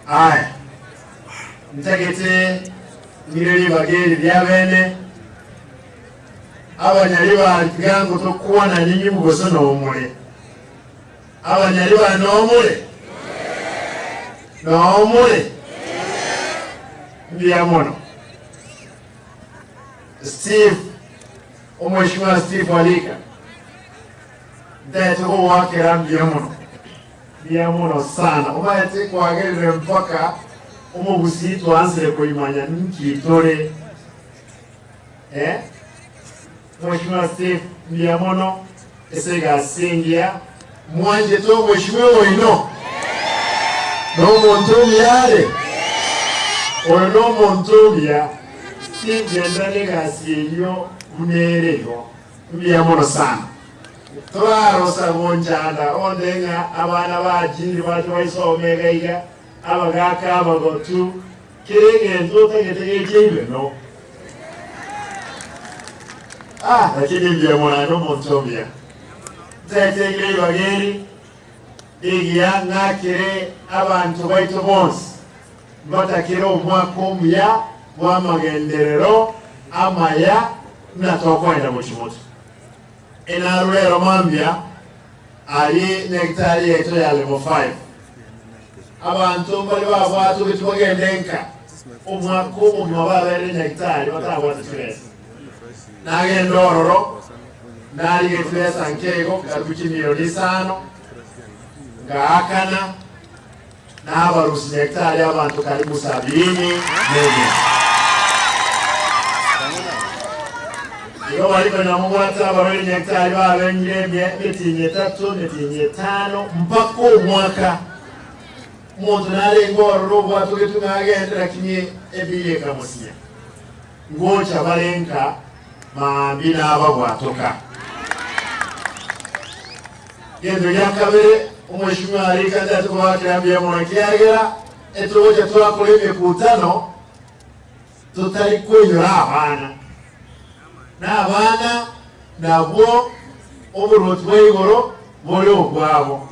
Aya, ntagete ng'ire ribaga eri ria bene, abanyaribari tiga ngotokwana ninyibu gose nomore. Abanyaribari nomore? Nomore? Mbuya mono. Steve, Omweshimiwa Steve Alika, ntagete kogoakera mbuya mono. Mbuya mono sana. Omanyete kwagerire mpaka omogusii twansire koimanya nki tore. Eh? Mweshimiwa Steve mbuya mono ase egasi engiya. Mwanchete omweshimiwa oino? Nomonto omuya are? Oyo nomonto omuya. Steve genda negasi eyio buna ere igo. Mbuya mono sana. Torarosa gonchanda onde ng'a abana ba Jiri bache baisome iga iga, abagaka abagotu, kera egento otagete geche ibe no. Ah, lakini mbuya mono aye nomonto omuya. Ntaete ngire ribaga eri rigiya ng'akere abanto baito bonsi mbatakere omwaka omuya bw'amagenderero amaya buna tokoenda gochia motwe. Enarure ero mambia aria nyagitari yaito ya level 5. Abanto mbare babwatogeti bagende nka omwaka omogima baberire nyagitari batabwate chibesa. Nagenda ororo narigia chibesa nkeigo karibu chimilioni isano ngaakana Nabarusia nyagitari abanto karibu sabini nemia. Igo baria konya mobwate abarwaire nyagitari babengire emia emetienyi etato, emetienyi etano, mpaka omwaka. Omonto narenge ororo obwatogetwe ng'a agende, lakini ebiya ekamosia. Ngocha bare nka maambia nababwatoka. Gento gia kabere, omweshimiwa arika tari kobakera mbuya mono ekiagera etogocha twakora emekutano totari koinyora abana. Na abana nabwo oborwoti bwa igoro bore obwabo.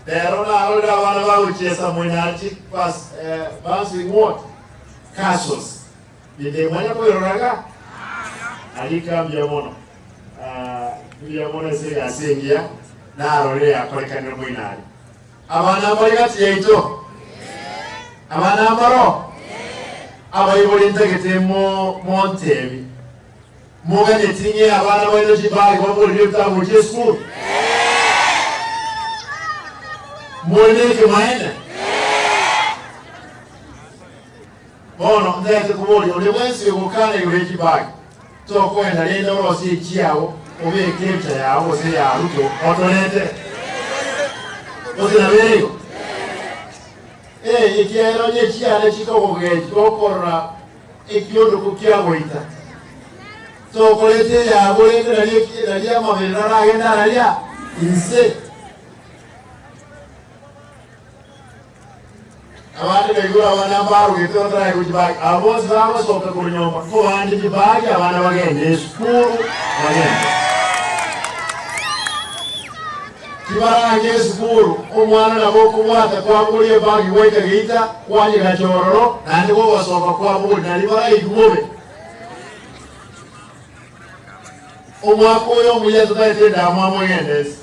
Rero narorire abana bagochiesa moinarchi bas, eh, bouncing what? Castles. Ninde mwanya koiroraga? Arika mbuya mono. Mbuya mono ase egasi engiya narorire yakorekanire moino aria. Abana mbare gati yaito? Abana mbaro? Abaibori ntagete mo montebi moganyeti ng'e abana baino chibagi baborire ebitabu gochia esukuru? More nekemaene? Bono ntagete koboria onde bwensi ogokana igoro ye chibagi, Tokoenda rende orosie echiao, obeke ebicha yao gose eya Ruto otorete? Gose nabo ere igo? Ee, ekiagera onye echiane chikogogechi gokorora ekiondoko kiagoita, tokoreta eyabo rende nari amabere aragende araria inse. Abande baigure abana mbarogete bataraigwa chibagi, aba bonsi bagosoka korwa nyomba nkobande chibagi abana bagende esukuru bagende. Tibarange esukuru, omwana nabo okobwata kwabogoria ebagi gwaika geita kwanyegacha ororo naende gogosoka kwabogoria nari baraigwe bobe. Omwaka oyo omuya totaete endamwamu egende ense.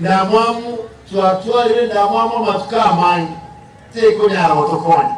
Ndamwamu, twatwarire endamwamu amatuko amange, tekonyara gotokonya.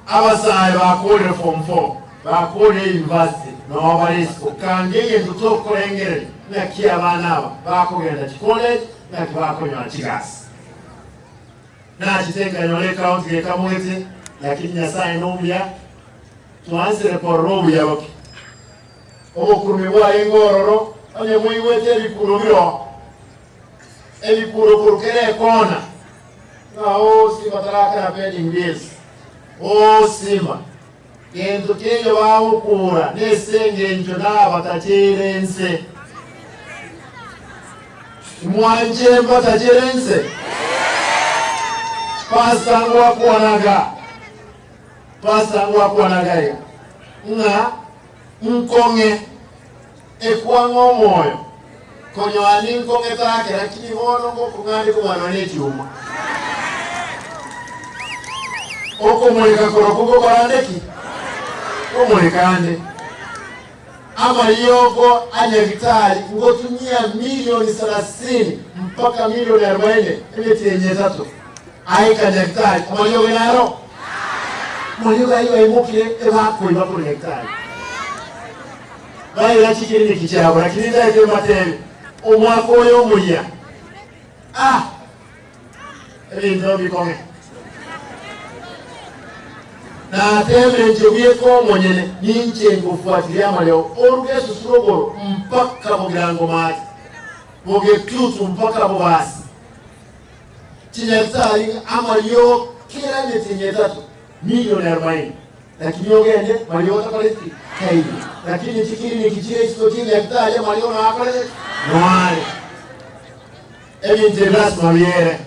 Abasae bakorire form four, bakorire university, noo bare isiko. Kanga egento tokorengereria ng'aki abana aba bakogenda chicollege, ng'aki bakonyora chigasi. Nachete nkanyora ecounty gekamogete, lakini Nyasaye nomuya, twansire korora obuya boke. Obokurumi bwarenge ororo, onye mwaigwete ebikuro biro, ebikuro korwa kera ekona, ng'a oo Simba tarakana pending bills, oo Simba, gento keiyo bagokura nese engencho nabatachere ense. Mwanche mbatachere ense? Pastor ngwakwanaga, pastor ngwakwanaga iga ng'a Nkong'e ekwang'a omoyo, konyora ninkong'e take, lakini bono ngokong'a ande kobwanwa nechiuma. Okomoreka korokwo ngokorande ki? Nkomorekande. Amariogo a Nyagitari ngotumia milioni sarasini mpaka milioni arobaini emetienyi etato aika Nyagitari. Amariogo naro? Amariogo ayio aimokire ebakoiba korwa Nyagitari baira chikiriniki chiabo, lakini ndaete mbatebie omwaka oyo omoyia ah Ebinto mbikong'e. Natebire inche bweka omonyene, ninche ngofuatiria amareo oruge esusuro igoro mpaka bogirango mache, bogetutu mpaka bobasi. Chinyagitari ng'a amariogo kera emetienyi etato milioni arobaini, lakini ogende mariogo takoreti taiyo. Lakini chikiriniki chire isiko chi'enyagitari amariogo nakorete ki? Noare. Ebinto ebi lasima biere.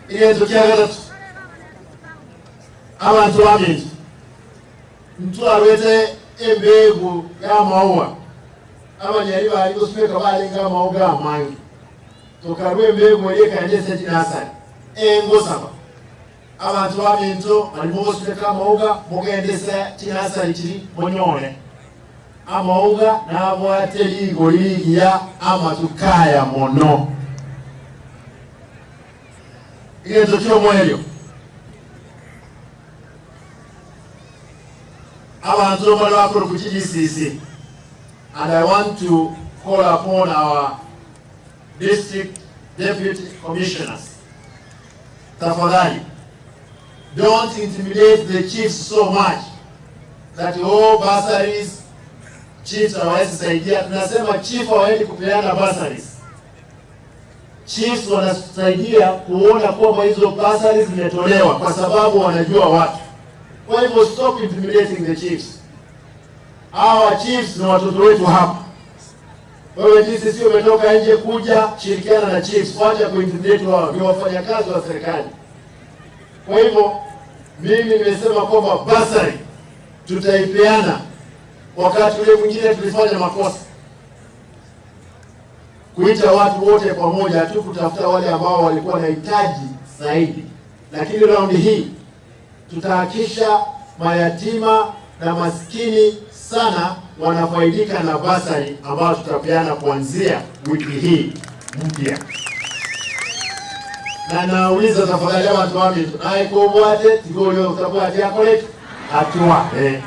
Egento kia gatato, abanto baminto, ntwarwete embegu y'amaua, abanyari baria gosumeka barenge amaoga amange, tokarua embegu eria ekaenda ase chinasari. Ee, ngosaba abanto baminto baria mogosumeka amaoga, mogende ase chinasari chiria monyore. Amauga nabwate rigori rigiya amatuko aya mono. Egento ki'omoerio, abanto mbare bakorokwa chiDCC and I want to call upon our district deputy commissioners, tafadhali don't intimidate the chiefs so much that oh, bursaries chiefs hawawezi saidia. Tunasema chief hawaendi kupeana bursaries. Chiefs wanasaidia kuona kwamba hizo bursaries zimetolewa kwa sababu wanajua watu. Kwa hivyo stop intimidating the chiefs. Hawa chiefs ni watoto wetu hapa. Wewe DCC umetoka nje kuja shirikiana na chiefs, wacha kuintimidate wao, ni wafanyakazi wa serikali. Kwa hivyo mimi nimesema kwamba basari tutaipeana. Wakati ule mwingine tulifanya makosa kuita watu wote pamoja tu kutafuta wale ambao walikuwa wanahitaji zaidi, lakini raundi hii tutahakisha mayatima na maskini sana wanafaidika na basari ambayo tutapeana kuanzia wiki hii mpya. Na nauliza tafadhali abantu baminto naye kobwate tiga oria otabwati akore ki atwa eh.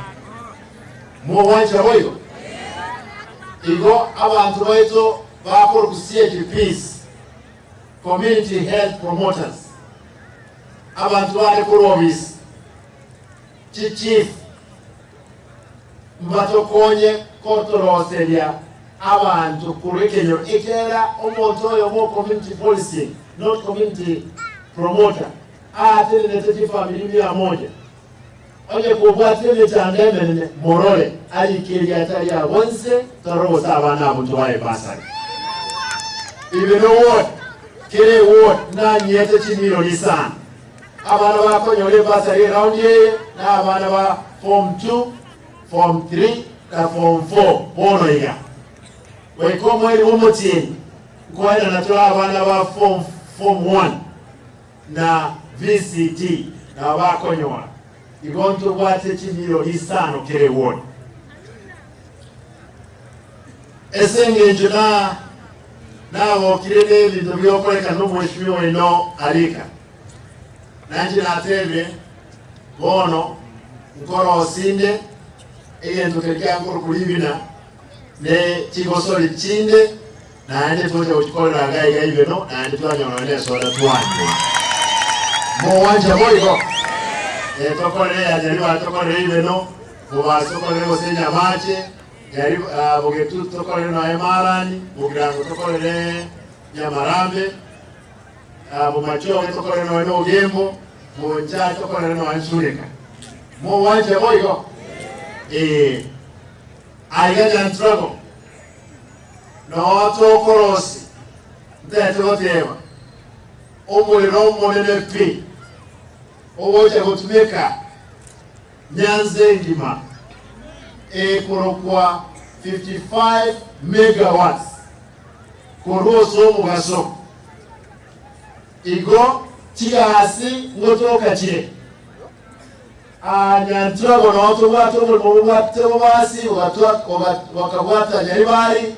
Mogwancha boigo igo abanto baito bakorokwa CHPs Community Health Promoters abanto bare korwa obisi chichief mbatokonye kotoroseria abanto korwa ekenyoro ekiagera omonto oyomo community policing not community promoter aatenenete chifamiri mia moja onye kobwatire emechando emenene morore arike eriacha riabo nse torore gose abana abwo tobae bursary ibe no ward kera eward nanyete chimilioni isano Abana bakonyora ebasari eraundi eye nabana ba form 2, form 3 na form 4 bono iga. Goika omoerio bw'omotienyi nkoenana tore abana ba form form 1 na VCT nabo bakonyora. Igo ntobwate chimilioni isano kera eward. Ase engencho na nagokire nebinto biokorekana nomweshimiwa oino Arika. Nainche natebire, Bono nkorosie inde egento keria kiankorokwa ribina, ne chigosori chinde, naende tocha gochikorera iga iga ibeno, naende twanyora nonya nesoda twanywa. Mogwancha boigo? Eh, tokorere ya Nyaribare tokorere ibeno, Bobasi tokorere gose Nyamache, Nyari, ah, Bogetutu tokorere nonya Marani, Bogirango tokorere Nyamarambe, Bomachoge tokorere nonya nogembo, bonchari tokorere nonya nsureka. Mogwancha boigo? Ee. Aiga Nyantrago noo tokorosi ntete goteba omorero omonene pi ogocha gotumeka Nyanza engima ekorokwa 55 megawatts. Korwa ase omogaso igo. Chigasi ngotoka chire. Aa Nyantrago noo tobwate oborimo bobwatete bobasi bokabwata Nyaribari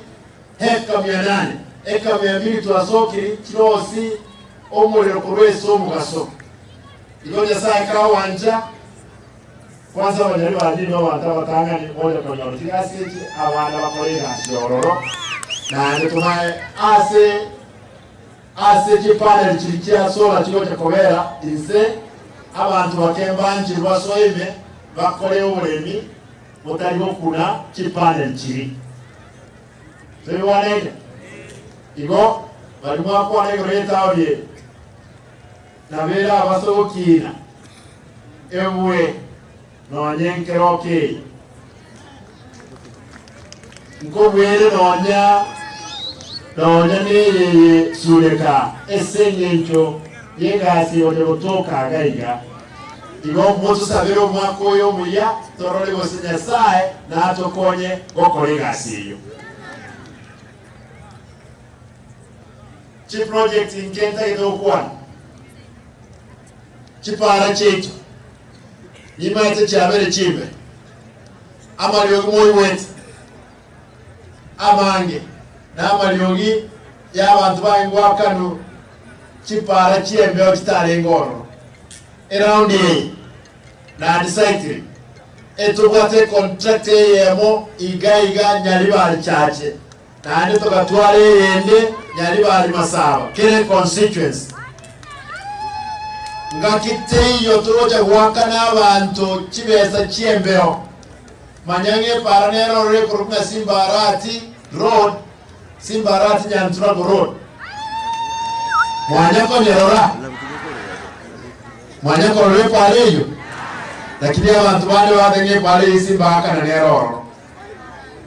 heka mia nane, eka mia mbili twasokiri chirosi omorero korwa ase omogaso. Igo Nyasae kagwancha, kwansa abanyaribari nigo abanto abatang'ani bocha konyora chigasi echi, abana bakore egasi ororo, naende tobae ase Ase chipanel chiria chia solar chigocha kobera inse, abanto bake mbanchire basoe ime bakore oboremi botari gokuna chipanel chiria. Toigwanete? Igo baria mwakwana igoro y'etaoni eye, nabere abase gokiina ebwe nonye nkeroka eye. Nkobwere nonya nonya neyeye sureka ase engencho y'egasi egocha gotoka iga iga. Igo motosabere omwaka oyo omuya torore gose Nyasae natokonye gokora egasi eyio. Chiproject inche ntagete gokwana, chipara chiaito nimaete chiabere chimbe. Amariogi moigwete amange namariogi y'abanto baengwakanu chipara chi'embeo chitarenge ororo. Eraundi eye nadisaitire etobwate econtract eyemo iga iga Nyaribari Chache naende togatwara eyende Nyaribari Masaba kera econstituency. Ngaki teiyo torocha goakana abanto chibesa chi'embeo. Manya ng'a epaara nere ororo ekorokwa ng'a Simba Arati Road, Simba Arati Nyanturago Road. Mwanya konyerora? Mwanya korora epaara eyio? Lakini abanto bande bagoteba ng'a epaara eyio Simba akana nere ororo.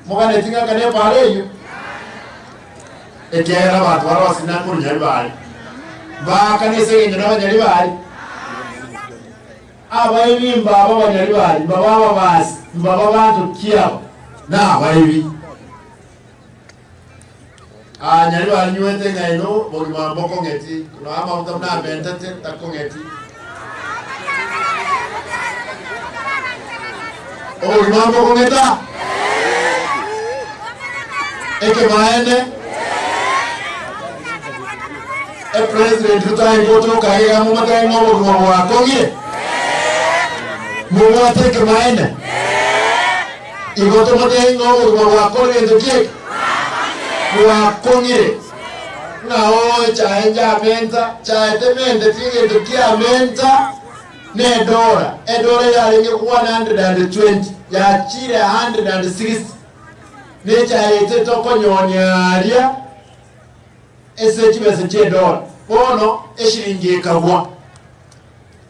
Moganeti ng'akane epaara eyio? Ekiagera abanto baria basinda korwa Nyaribari mbaakane ase engencho n'Abanyaribari. Abaibi mbaba Abanyaribari, mbaba ababasi, mbaba banto ki aba? Nabaibi. Aa Nyaribari nywete ng'a ino bogima mbokong'eti, no amaguta buna amentete takong'eti. Obogima mbokong'eta? Ekemaene, epresident totari gotoka iga momotebe ng'a obogima bwakong'ire? Mobwate ekemaene? Igo tomotebie ng'a obogima bwakore gento ki eke? Bwakong'ire. Ng'a oo echae njamenta, chae tementeti egento kiamenta. Nedora, edora yarenge 120 yachire 160, nechaete tokonyonia aria ase chibesa chi'edora. Bono eshilingi ekagwa.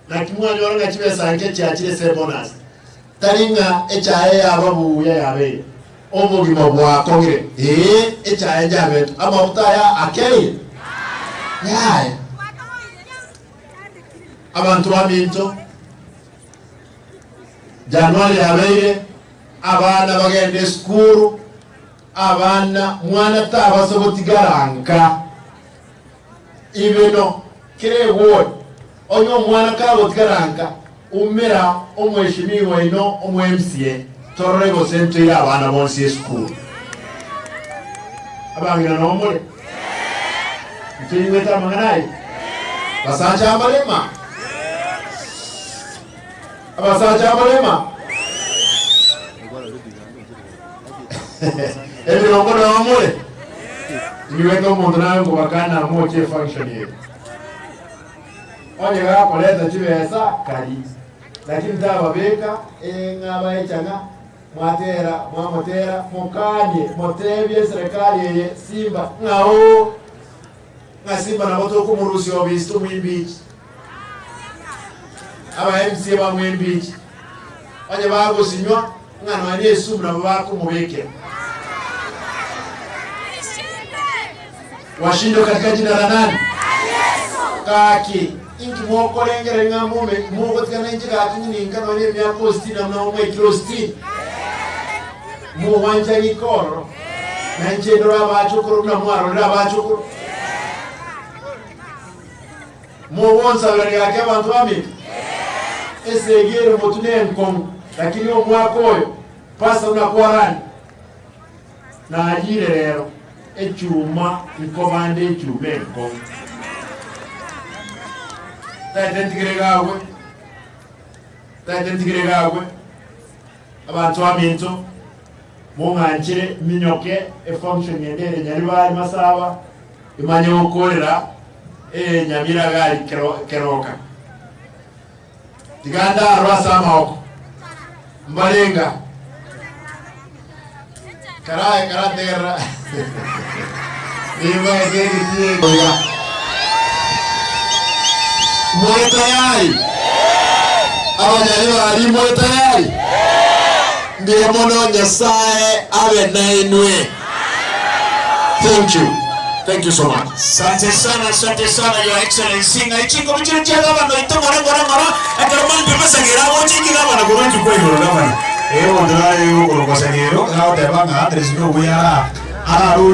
Naki mwanyora ng'a chibesa nke chiachire ase ebonus, tari ng'a echae yaba buya yabeire. Obogima bwakong'ire, ee, echae njabetwe, amafuta aya akeire? Yaya. Abanto baminto, Januari yabeire, abana bagende esukuru, abana mwana tabasa gotigara nka. Ibeno kera eward, onye omwana kagotigara nka, umera omweshimiwa oino omo MCA torore gose ntoire abana bonsi esukuru. Abang'ina noo more? Ntoigwete amang'ana aye? Basacha abarema? Abasacha abarema? Ebirongo noo more? Inywete omonto naye nkobakana moche efunction eye. Onye gakoreta chibesa kari, lakini tababeka ng'a baechang'a Mwatera, mwamotera, mokanie, motebie eserekari eye Simba ng'a oo, ng'a Simba nabo tokomorusia obisi tomoimbiche. Aba MCA bamoimbiche. Onye bagosinywa ng'a nonya ne esumu nabo bakomobekera. Washindwe katika jina la nani? Gaki, inki mokorengereria ng'a mome mogotigana inche gaki nyininka nonya emiaka o sitini amo nabo mwaikire o sitini? Mogwancha ng'ike ororo, na inche ndore abachokoro buna mwarorire abachokoro. Mogonsabera gaki abanto baminto? Esegi ere motwe nenkong'u, lakini omwaka oyo Pastor buna kwarani nayire rero echuma nkobande echuma enkong'u. Taete ntigere iga agwe, taete ntigere iga agwe, abanto baminto mong'anchire minyoke efunction ende ere Nyaribari Masaba imanye gokorera Nyamira gari keroka. Tiga ndarwe ase amaboko mbarenga karae karategerera nimbaete egetie iga. More tayari? Abanyali bari more tayari? Mbuya mono Nyasae abe nainwe. Thank you. Thank you so much. Sante sana, sante sana your excellency ng'ai chinkobi chire chia gavana oito ng'ora ng'ora ng'ora ekero mambia Masagero agocha inki gavana korwa rituko igoro gavana. Ee, omonto nare okorokwa Sagero, agoteba ng'a there is no way ara ararue.